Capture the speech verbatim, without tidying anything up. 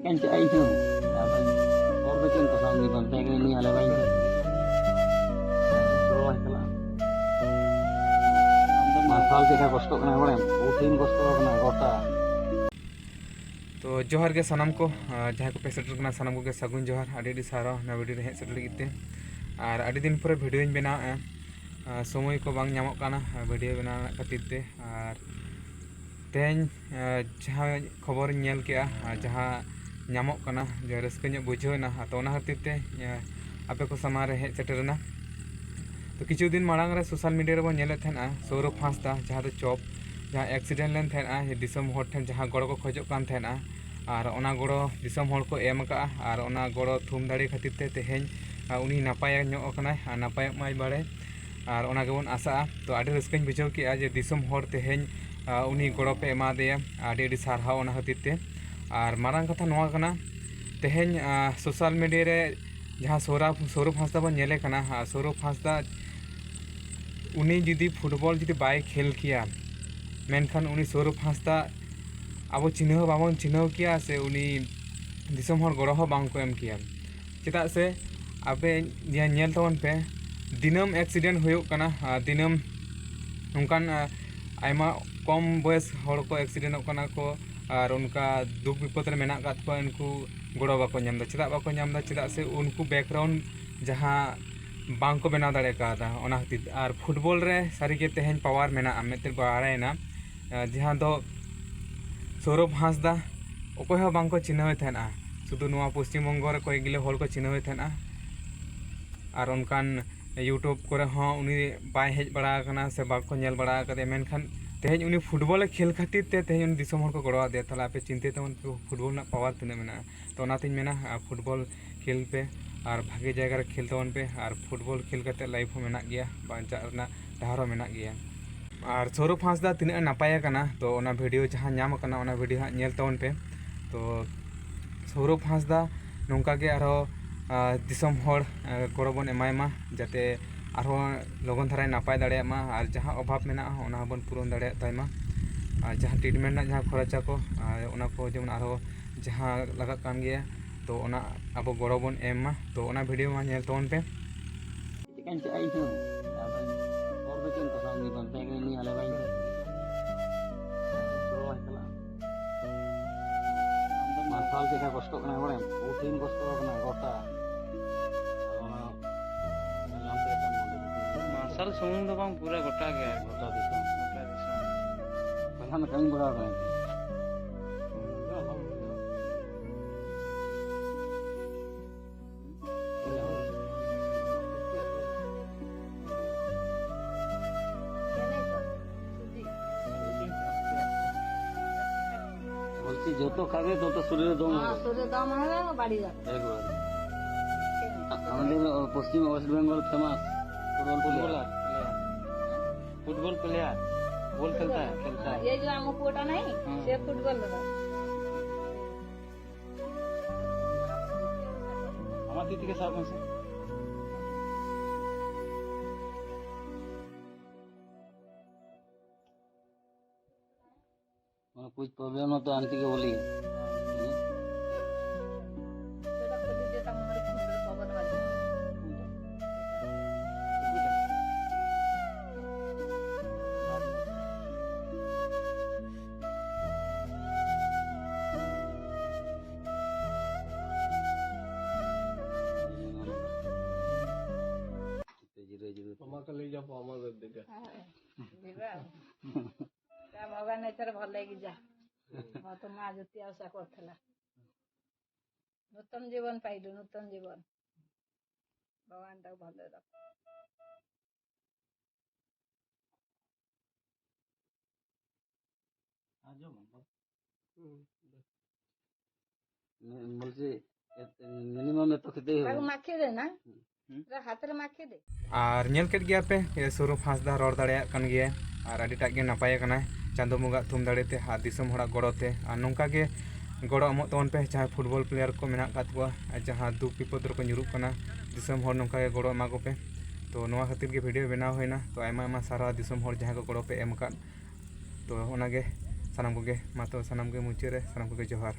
ᱪᱮᱫ ᱟᱭ ᱤᱧ ᱦᱚᱸ? ᱟᱫᱚ ᱦᱚᱲ ᱫᱚ ᱪᱮᱫ ᱮᱢ ᱠᱚᱥᱟᱣ ᱩᱱᱤ ᱵᱟᱝ ᱛᱟᱦᱮᱸ ᱠᱟᱱᱟ, ᱱᱩᱭ ᱟᱞᱮ ᱵᱟᱭ ᱪᱟᱞᱟᱜᱼᱟ᱾ ᱢᱟᱨᱥᱟᱞ ᱪᱮᱫ ᱞᱮᱠᱟ ᱠᱚᱥᱴᱚᱜ ᱠᱟᱱᱟ ᱵᱟᱲᱟᱭᱟᱢ? ᱠᱚᱴᱷᱤᱱ ᱠᱚᱥᱴᱚ ᱠᱟᱱᱟ ᱜᱚᱴᱟ᱾ ᱛᱚ ᱡᱚᱦᱟᱨ ᱜᱮ ᱥᱟᱱᱟᱢ ᱠᱚ, ᱟᱨ ᱡᱟᱦᱟᱸᱭ ᱠᱚᱯᱮ ᱥᱮᱴᱮᱨ ᱠᱟᱱᱟ ᱥᱟᱱᱟᱢ ᱠᱚᱜᱮ ᱥᱟᱹᱜᱩᱱ ᱡᱚᱦᱟᱨ᱾ ᱟᱹᱰᱤ ᱟᱹᱰᱤ ᱥᱟᱨᱦᱟᱣ ᱱᱚᱣᱟ ᱵᱷᱤᱰᱤᱭᱳ ᱨᱮ ᱦᱮᱡ ᱥᱮᱴᱮᱨ ᱞᱟᱹᱜᱤᱫ ᱛᱮ᱾ ᱟᱨ ᱟᱹᱰᱤ ᱫᱤᱱ ᱯᱚᱨᱮ ᱵᱷᱤᱰᱤᱭᱳᱧ ᱵᱮᱱᱟᱣᱮᱫᱼᱟ, ᱟᱨ ᱥᱚᱢᱚᱭ ᱠᱚ ᱵᱟᱝ ᱧᱟᱢᱚᱜ ᱠᱟᱱᱟ ᱵᱷᱤᱰᱤᱭᱳ ᱵᱮᱱᱟᱣ ᱨᱮᱱᱟᱜ ᱠᱷᱟᱹᱛᱤᱨ ᱛᱮ᱾ ᱟᱨ ᱛᱮᱦᱮᱧ, ᱟᱨ ᱡᱟᱦᱟᱸ ᱠᱷᱚᱵᱚᱨᱤᱧ ᱧᱮᱞ ᱠᱮᱜᱼᱟ, ᱟᱨ ᱡᱟᱦᱟᱸ ᱧᱟᱢᱚᱜ ᱠᱟᱱᱟ, ᱡᱮ ᱨᱟᱹᱥᱠᱟᱹ ᱧᱚᱜ ᱵᱩᱡᱷᱟᱹᱣ ᱮᱱᱟ, ᱛᱚ ᱚᱱᱟ ᱠᱷᱟᱹᱛᱤᱨ ᱛᱮ, ᱟᱨ ᱟᱯᱮ ᱠᱚ ᱥᱟᱢᱟᱝ ᱨᱮ ᱦᱮᱡ ᱥᱮᱴᱮᱨ ᱮᱱᱟ᱾ ᱛᱚ ᱠᱤᱪᱷᱩ ᱫᱤᱱ ᱢᱟᱲᱟᱝ ᱨᱮ ᱥᱳᱥᱟᱞ ᱢᱤᱰᱤᱭᱟ ᱨᱮᱵᱚᱱ ᱧᱮᱞᱮᱫ ᱛᱟᱦᱮᱱᱟ ᱥᱳᱣᱨᱚᱵᱷ ᱦᱟᱸᱥᱫᱟ, ᱡᱟᱦᱟᱸ ᱫᱚ ᱪᱚᱯ, ᱡᱟᱦᱟᱸ ᱮᱠᱥᱤᱰᱮᱱᱴ ᱞᱮᱱ ᱛᱟᱦᱮᱱᱟ, ᱫᱤᱥᱚᱢ ᱦᱚᱲ ᱴᱷᱮᱱ ᱡᱟᱦᱟᱸ ᱜᱚᱲᱚ ᱠᱚ ᱠᱷᱚᱡᱚᱜ ᱠᱟᱱ ᱛᱟᱦᱮᱱᱟ, ᱟᱨ ᱚᱱᱟ ᱜᱚᱲᱚ ᱫᱤᱥᱚᱢ ᱦᱚᱲ ᱠᱚ ᱮᱢ ᱟᱠᱟᱫᱼᱟ, ᱟᱨ ᱚᱱᱟ ᱜᱚᱲᱚ ᱛᱷᱩᱢ ᱫᱟᱲᱮ ᱠᱷᱟᱹᱛᱤᱨ ᱛᱮ ᱛᱮᱦᱮᱧ, ᱟᱨ ᱩᱱᱤ ᱱᱟᱯᱟᱭ ᱧᱚᱜ ᱟᱠᱟᱱᱟᱭ, ᱟᱨ ᱱᱟᱯᱟᱭᱚᱜ ᱢᱟᱭ ᱵᱟᱲᱮ, ᱟᱨ ᱚᱱᱟ ᱜᱮᱵᱚᱱ ᱟᱥᱟᱜᱼᱟ᱾ ᱛᱚ ᱟᱹᱰᱤ ᱨᱟᱹᱥᱠᱟᱹᱧ ᱵᱩᱡᱷᱟᱹᱣ ᱠᱮᱜᱼᱟ ᱡᱮ ᱫᱤᱥᱚᱢ ᱦᱚᱲ ᱛᱮᱦᱮᱧ, ᱟᱨ ᱩᱱᱤ ᱜᱚᱲᱚ ᱯᱮ ᱮᱢᱟ ᱫᱮᱭᱟ, ᱟᱹᱰᱤ ᱟᱹᱰᱤ ᱥᱟᱨᱦᱟᱣ ᱚᱱᱟ ᱠᱷᱟᱹᱛᱤᱨ ᱛᱮ᱾ ᱟᱨ ᱢᱟᱨᱟᱝ ᱠᱟᱛᱷᱟ ᱱᱚᱣᱟ ᱠᱟᱱᱟ, ᱛᱮᱦᱮᱧ, ᱟᱨ ᱥᱳᱥᱟᱞ ᱢᱤᱰᱤᱭᱟ ᱨᱮ ᱡᱟᱦᱟᱸ ᱥᱳᱣᱨᱚᱵᱷ, ᱥᱳᱣᱨᱚᱵᱷ ᱦᱟᱸᱥᱫᱟ ᱵᱚᱱ ᱧᱮᱞᱮ ᱠᱟᱱᱟ, ᱟᱨ ᱥᱳᱣᱨᱚᱵᱷ ᱦᱟᱸᱥᱫᱟ ᱩᱱᱤ ᱡᱩᱫᱤ ᱯᱷᱩᱴᱵᱚᱞ ᱡᱩᱫᱤ ᱵᱟᱭ ᱠᱷᱮᱞ ᱠᱮᱭᱟ, ᱢᱮᱱᱠᱷᱟᱱ ᱩᱱᱤ ᱥᱳᱣᱨᱚᱵᱷ ᱦᱟᱸᱥᱫᱟ ᱟᱵᱚ ᱪᱤᱱᱦᱟᱹᱣ ᱦᱚᱸ ᱵᱟᱵᱚᱱ ᱪᱤᱱᱦᱟᱹᱣ ᱠᱮᱭᱟ, ᱥᱮ ᱩᱱᱤ ᱫᱤᱥᱚᱢ ᱦᱚᱲ ᱜᱚᱲᱚ ᱦᱚᱸ ᱵᱟᱝ ᱠᱚ ᱮᱢ ᱠᱮᱭᱟ᱾ ᱪᱮᱫᱟᱜ ᱥᱮ ᱟᱯᱮ ᱧᱮ-, ᱧᱮᱞ ᱛᱟᱵᱚᱱ ᱯᱮ, ᱫᱤᱱᱟᱹᱢ ᱮᱠᱥᱤᱰᱮᱱᱴ ᱦᱩᱭᱩᱜ ᱠᱟᱱᱟ, ᱟᱨ ᱫᱤᱱᱟᱹᱢ ᱱᱚᱝᱠᱟᱱ, ᱟᱨ ᱟᱭᱢᱟ ᱠᱚᱢ ᱵᱚᱭᱮᱥ ᱦᱚᱲ ᱠᱚ ᱮᱠᱥᱤᱰᱮᱱᱴᱚᱜ ᱠᱟᱱᱟ ᱠᱚ, ᱟᱨ ᱚᱱᱠᱟ ᱫᱩᱠ ᱵᱤᱯᱚᱫ ᱨᱮ ᱢᱮᱱᱟᱜ ᱟᱠᱟᱫ ᱠᱚᱣᱟ, ᱩᱱᱠᱩ ᱜᱚᱲᱚ ᱵᱟᱠᱚ ᱧᱟᱢ ᱮᱫᱟ᱾ ᱪᱮᱫᱟᱜ ᱵᱟᱠᱚ ᱧᱟᱢ ᱮᱫᱟ? ᱪᱮᱫᱟᱜ ᱥᱮ ᱩᱱᱠᱩ ᱵᱮᱠᱜᱨᱟᱣᱩᱱᱰ ᱡᱟᱦᱟᱸ ᱵᱟᱝ ᱠᱚ ᱵᱮᱱᱟᱣ ᱫᱟᱲᱮ ᱠᱟᱣᱫᱟ, ᱚᱱᱟ ᱠᱷᱟᱹᱛᱤᱨ᱾ ᱟᱨ ᱯᱷᱩᱴᱵᱚᱞ ᱨᱮ ᱥᱟᱹᱨᱤᱜᱮ ᱛᱮᱦᱮᱧ ᱯᱟᱣᱟᱨ ᱢᱮᱱᱟᱜᱼᱟ, ᱢᱤᱫᱴᱮᱱ ᱵᱟᱲᱟᱭᱮᱱᱟ, ᱟᱨ ᱡᱟᱦᱟᱸ ᱫᱚ ᱥᱳᱣᱨᱚᱵᱷ ᱦᱟᱸᱥᱫᱟ ᱚᱠᱚᱭ ᱦᱚᱸ ᱵᱟᱝ ᱠᱚ ᱪᱤᱱᱦᱟᱹᱣᱮ ᱛᱟᱦᱮᱱᱟ, ᱥᱩᱫᱷᱩ ᱱᱚᱣᱟ ᱯᱚᱥᱪᱤᱢ ᱵᱚᱝᱜᱚ ᱨᱮ ᱠᱚᱭᱮᱠ ᱜᱤᱞᱟᱹ ᱦᱚᱲ ᱠᱚ ᱪᱤᱱᱦᱟᱹᱣᱮ ᱛᱟᱦᱮᱱᱟ᱾ ᱟᱨ ᱚᱱᱠᱟᱱ YouTube ᱠᱚᱨᱮ ᱦᱚᱸ ᱩᱱᱤ ᱵᱟᱭ ᱦᱮᱡ ᱵᱟᱲᱟ ᱟᱠᱟᱱᱟ ᱥᱮ ᱵᱟᱠᱚ ᱧᱮᱞ ᱵᱟᱲᱟ ᱟᱠᱟᱫᱮᱭᱟ, ᱢᱮᱱᱠᱷᱟᱱ ᱛᱮᱦᱮᱧ ᱩᱱᱤ ᱯᱷᱩᱴᱵᱚᱞᱮ ᱠᱷᱮᱞ ᱠᱷᱟᱹᱛᱤᱨ ᱛᱮ ᱛᱮᱦᱮᱧ ᱩᱱᱤ ᱫᱤᱥᱚᱢ ᱦᱚᱲ ᱠᱚ ᱜᱚᱲᱚ ᱟᱫᱮᱭᱟ᱾ ᱛᱟᱦᱚᱞᱮ ᱟᱯᱮ ᱪᱤᱱᱛᱟᱹᱭ ᱛᱟᱵᱚᱱ ᱯᱮ, ᱯᱷᱩᱴᱵᱚᱞ ᱨᱮᱱᱟᱜ ᱯᱟᱣᱟᱨ ᱛᱤᱱᱟᱹᱜ ᱢᱮᱱᱟᱜᱼᱟ᱾ ᱛᱚ ᱚᱱᱟᱛᱤᱧ ᱢᱮᱱᱟ, ᱟᱨ ᱯᱷᱩᱴᱵᱚᱞ ᱠᱷᱮᱞ ᱯᱮ ᱟᱨ ᱵᱷᱟᱜᱮ ᱡᱟᱭᱜᱟ ᱨᱮ ᱠᱷᱮᱞ ᱛᱟᱵᱚᱱ ᱯᱮ, ᱟᱨ ᱯᱷᱩᱴᱵᱚᱞ ᱠᱷᱮᱞ ᱠᱟᱛᱮ ᱞᱟᱭᱤᱯᱷ ᱦᱚᱸ ᱢᱮᱱᱟᱜ ᱜᱮᱭᱟ, ᱵᱟᱧᱪᱟᱜ ᱨᱮᱱᱟᱜ ᱰᱟᱦᱟᱨ ᱦᱚᱸ ᱢᱮᱱᱟᱜ ᱜᱮᱭᱟ᱾ ᱟᱨ ᱥᱳᱣᱨᱚᱵᱷ ᱦᱟᱸᱥᱫᱟ ᱛᱤᱱᱟᱹᱜ ᱮ ᱱᱟᱯᱟᱭ ᱟᱠᱟᱱᱟ, ᱛᱚ ᱚᱱᱟ ᱵᱷᱤᱰᱤᱭᱳ ᱡᱟᱦᱟᱸ ᱧᱟᱢ ᱟᱠᱟᱱᱟ, ᱚᱱᱟ ᱵᱷᱤᱰᱤᱭᱳ ᱦᱟᱸᱜ ᱧᱮᱞ ᱛᱟᱵᱚᱱ ᱯᱮ᱾ ᱛᱚ ᱥᱳᱣᱨᱚᱵᱷ ᱦᱟᱸᱥᱫᱟ ᱱᱚᱝᱠᱟ ᱜᱮ ᱟᱨᱦᱚᱸ, ᱟᱨ ᱫᱤᱥᱚᱢ ᱦᱚᱲ, ᱟᱨ ᱜᱚᱲᱚ ᱵᱚᱱ ᱮᱢᱟᱭ ᱢᱟ, ᱡᱟᱛᱮ ᱟᱨᱦᱚᱸ ᱞᱚᱜᱚᱱ ᱫᱷᱟᱨᱟᱭ ᱱᱟᱯᱟᱭ ᱫᱟᱲᱮᱭᱟᱜ ᱢᱟ, ᱟᱨ ᱡᱟᱦᱟᱸ ᱚᱵᱷᱟᱵᱽ ᱢᱮᱱᱟᱜᱼᱟ, ᱚᱱᱟ ᱦᱚᱸᱵᱚᱱ ᱯᱩᱨᱚᱱ ᱫᱟᱲᱮᱭᱟᱜ ᱛᱟᱭ ᱢᱟ, ᱟᱨ ᱡᱟᱦᱟᱸ ᱴᱨᱤᱴᱢᱮᱱᱴ ᱨᱮᱱᱟᱜ ᱡᱟᱦᱟᱸ ᱠᱷᱚᱨᱪᱟ ᱠᱚ, ᱟᱨ ᱚᱱᱟ ᱠᱚ ᱡᱮᱢᱚᱱ ᱟᱨᱦᱚᱸ ᱡᱟᱦᱟᱸ ᱞᱟᱜᱟᱜ ᱠᱟᱱ ᱜᱮᱭᱟ, ᱛᱚ ᱚᱱᱟ ᱟᱵᱚ ᱜᱚᱲᱚ ᱵᱚᱱ ᱮᱢ ᱢᱟ᱾ ᱛᱚ ᱚᱱᱟ ᱵᱷᱤᱰᱤᱭᱳ ᱢᱟ ᱧᱮᱞ ᱛᱟᱵᱚᱱ ᱯᱮ᱾ ᱪᱮᱠᱟᱧ ᱪᱮᱫ ᱤᱧ ᱦᱚᱸ? ᱟᱫᱚ ᱦᱚᱲ ᱫᱚ ᱪᱮᱫ ᱮᱢ ᱠᱟᱛᱷᱟ ᱩᱱᱤ ᱵᱟᱝ ᱛᱟᱦᱮᱸ ᱠᱟᱱᱟ, ᱱᱩᱭ ᱟᱞᱮ ᱵᱟᱭ ᱪᱟᱞᱟᱜᱼᱟ᱾ ᱢᱟᱨᱥᱟᱞ ᱪᱮᱫ ᱞᱮᱠᱟ ᱠᱚᱥᱴᱚᱜ ᱠᱟᱱᱟ ᱵᱟᱲᱟᱭᱟᱢ? ᱠᱚᱴᱷᱤᱱ ᱠᱚᱥᱴᱚ ᱠᱟᱱᱟ ᱜᱚᱴᱟ᱾ ᱟᱫᱚ ᱚᱱᱟ ᱢᱟᱨᱥᱟᱞ ᱥᱩᱢᱩᱝ ᱫᱚ ᱵᱟᱝ, ᱯᱩᱨᱟᱹ ᱜᱚᱴᱟ ᱜᱮ᱾ ᱜᱚᱴᱟ ᱫᱤᱥᱚᱢ᱾ ᱜᱚᱴᱟ ᱫᱤᱥᱚᱢ᱾ ᱵᱟᱠᱷᱟᱱ ᱠᱟᱹᱢᱤ ᱵᱟᱲᱟ ᱟᱠᱟᱱᱟ᱾ বলছি, যত খাবে তত শরীরে দম হবে। শরীরে দম হবে, বাড়ি যাবে। একবার। আমাদের পশ্চিম West Bengal famous football footballer. Football player. Ball খেলতা হ্যায়, খেলতা হ্যায়। এই যে আমার পুয়াটা নাই, হুম। সে ফুটবল খেলে। আমার দিক থেকে সাব আছে। মানে, কুছ প্রবলেম না তো আন্টিকে বলি। ᱡᱤᱨᱟᱹ ᱡᱤᱨᱟᱹ ᱛᱮ᱾ ᱢᱟᱢᱟ ᱠᱚ ᱞᱟᱹᱭ ᱡᱚᱝ ᱯᱮ, ᱢᱟᱢᱟ ᱜᱚ ᱫᱤᱫᱤ᱾ ᱦᱳᱭ, ଯିବା ଆଉ। ତା ଭଗବାନ ଏଥର ଭଲ ହେଇକି ଯା। ମୋ ତ ମା ଯେତିକି ଆଶା କରୁଥିଲା। ନୂତନ ଜୀବନ ପାଇଲୁ, ନୂତନ ଜୀବନ। ଭଗବାନ ତାକୁ ଭଲରେ ରଖ। ᱢᱮ-, ᱵᱚᱞᱪᱤ, ᱮ-, ᱮ-, ᱢᱤᱱᱤᱢᱟᱢ ᱮᱛᱚ ᱠᱷᱮᱛᱮ ᱦᱩᱭᱩᱜᱼᱟ᱾ ᱛᱟᱠᱚ ᱢᱟᱠᱷᱤ ᱨᱮ ᱱᱟ? ᱦᱩᱸ᱾ ᱯᱩᱨᱟᱹ ᱦᱟᱛ ᱨᱮ ᱢᱟᱠᱷᱤ ᱨᱮ᱾ ᱟᱨ ᱧᱮᱞ ᱠᱮᱫ ᱜᱮᱭᱟ ᱯᱮ, ᱮ, ᱥᱚᱣᱨᱚᱵᱷ ᱦᱟᱸᱥᱫᱟ ᱨᱚᱲ ᱫᱟᱲᱮᱭᱟᱜ ᱠᱟᱱ ᱜᱮᱭᱟᱭ ᱟᱨ ᱟᱹᱰᱤᱴᱟᱜ ᱜᱮ ᱱᱟᱯᱟᱭ ᱟᱠᱟᱱᱟᱭ ᱪᱟᱸᱫᱳ ᱵᱚᱸᱜᱟ ᱛᱷᱩᱢ ᱫᱟᱲᱮᱛᱮ ᱟᱨ ᱫᱤᱥᱚᱢ ᱦᱚᱲᱟᱜ ᱜᱚᱲᱚ ᱛᱮ᱾ ᱟᱨ ᱱᱚᱝᱠᱟ ᱜᱮ ᱜᱚᱲᱚ ᱮᱢᱚᱜ ᱛᱟᱵᱚᱱ ᱯᱮ, ᱡᱟᱦᱟᱸᱭ ᱯᱷᱩᱴᱵᱚᱞ ᱯᱞᱮᱭᱟᱨ ᱠᱚ ᱢᱮᱱᱟᱜ ᱟᱠᱟᱫ ᱠᱚᱣᱟ ᱟᱨ ᱡᱟᱦᱟᱸ ᱫᱩᱠ ᱵᱤᱯᱚᱫ ᱨᱮᱠᱚ ᱧᱩᱨᱩᱜ ᱠᱟᱱᱟ, ᱫᱤᱥᱚᱢ ᱦᱚᱲ ᱱᱚᱝᱠᱟ ᱜᱮ ᱜᱚᱲᱚ ᱮᱢᱟ ᱠᱚᱯᱮ᱾ ᱛᱚ ᱱᱚᱣᱟ ᱠᱷᱟᱹᱛᱤᱨ ᱜᱮ ᱵᱷᱤᱰᱤᱭᱳ ᱵᱮᱱᱟᱣ ᱦᱩᱭᱱᱟ᱾ ᱛᱚ ᱟᱭᱢᱟ ᱟᱭᱢᱟ ᱥᱟᱨᱦᱟᱣ ᱫᱤᱥᱚᱢ ᱦᱚᱲ ᱡᱟᱦᱟᱸᱭ ᱠᱚ ᱜᱚᱲᱚ ᱯᱮ ᱮᱢ ᱟᱠᱟᱫ᱾ ᱛᱚ ᱚᱱᱟᱜᱮ ᱥᱟᱱᱟᱢ ᱠᱚᱜᱮ, ᱢᱟ ᱛᱚ ᱥᱟᱱᱟᱢ ᱜᱮ ᱢᱩᱪᱟᱹᱫ ᱨᱮ ᱥᱟᱱᱟᱢ ᱠᱚᱜᱮ ᱡᱚᱦᱟᱨ᱾